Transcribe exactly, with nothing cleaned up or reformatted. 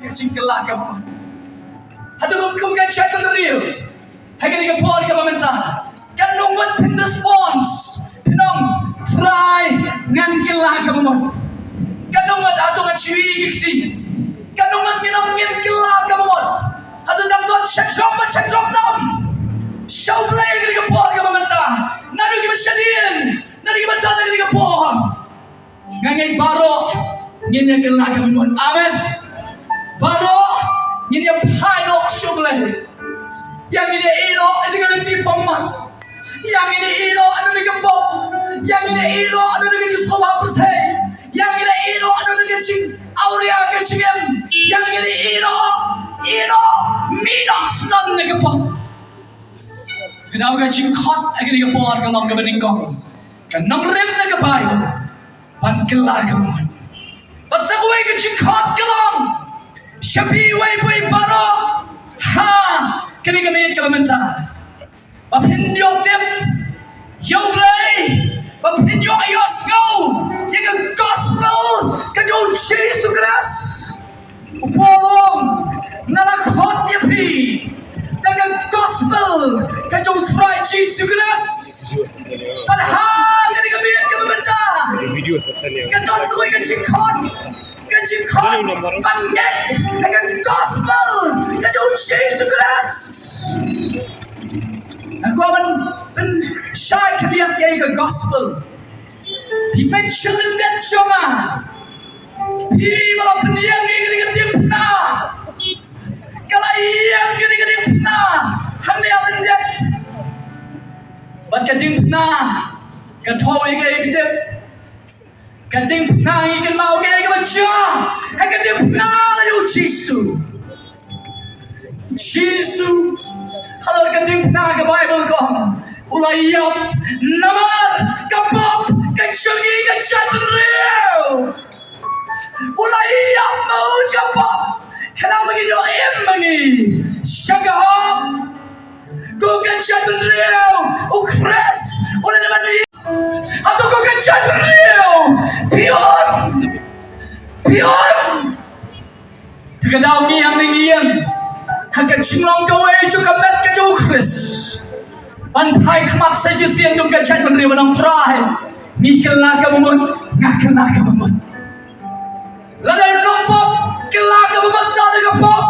ka jingkylla kaba mut. Hato kum, kum ka jaitbynriew ha kane ka por kaba mynta, katno ngut phin response, phin ong, Trai, ngan kylla kaba mut? Katno ngut, hato ngan shu ïohi ki kti? Katno ngut ngin ong ngin kylla kaba mut? Hato dang don shajrong bad shajrong tam? Sha U Blei ha kane ka por kaba mynta, naduh kiba shadien, naduh kiba don ha kane ka por. Nga ngeit baroh ngin ïa kylla kaba mut. Amen. Baroh ngin ïa phai noh sha U Blei. Ïa ngin ïa ïeh noh ïa ka lynti pong mat. Ïa ngin ïa ïeh noh ïa ka pop. Ïa ngin ïa ïeh noh ïa ka jingsngewbha pyrthei. Ïa ngin ïa ïeh noh ïa ka jingawria ka jingim. Ïa ngin ïa ïeh noh, ïeh noh, mih noh snon ïa ka pop. Ka daw ka jingkhot ha kane ka por ka long kaba nyngkong. Ka nongrim na ka Baibl ban kylla kaba mut. Bad sa kawei ka jingkhot ka long sha phi uwei pa uwei baroh ha kane ka miet kaba mynta, ba phin ïoh tip ïa U Blei, ba phin ïoh ïohsngew ïa ka gospel ka jong U Jisu Khrist. U Paul u ong, nga la khot ïa phi da ka gospel ka jong U Trai Jisu Khrist. Bad ha kane ka miet kaba mynta, ka don sa kawei ka jingkhot, ka jingkhot ban ngeit ïa ka gospel ka jong U Jisu Khrist. Nga kwah ban, ban shai khyndiat ïa ka gospel. Phi peit sha lyndet jong nga. Phi ba la pynïeng ïa kane ka diengphna. Ka la ïeng kane ka diengphna hangne ha lyndet. Bad ka diengphna ka thoh ïa kaei phi tip? Ka diengphna, ngi kynmaw kaei kaba jia ha ka diengphna jong U Jisu. Jisu, halor ka diengphna ka Baibl ka ong, u la ïap namar ka pop ka jong ngi ka jaitbynriew. U la ïap namar ka pop, khnang ba ngin ïoh im ma ngi sha ka hok. Ko ka jaitbynriew, U Khrist u la dep ban ïap. Hato ko ka jaitbynriew, phi ong, phi ong, ka daw ngi hangne ngi ïeng ha ka jinglong kawei jong ka met ka jong U Khrist ban phai khmat sa shisien kum ka jaitbynriew ban ong, Trai, ngi kylla kaba mut, nga kylla kaba mut. Lada u nongpop kylla kaba mut da ka pop,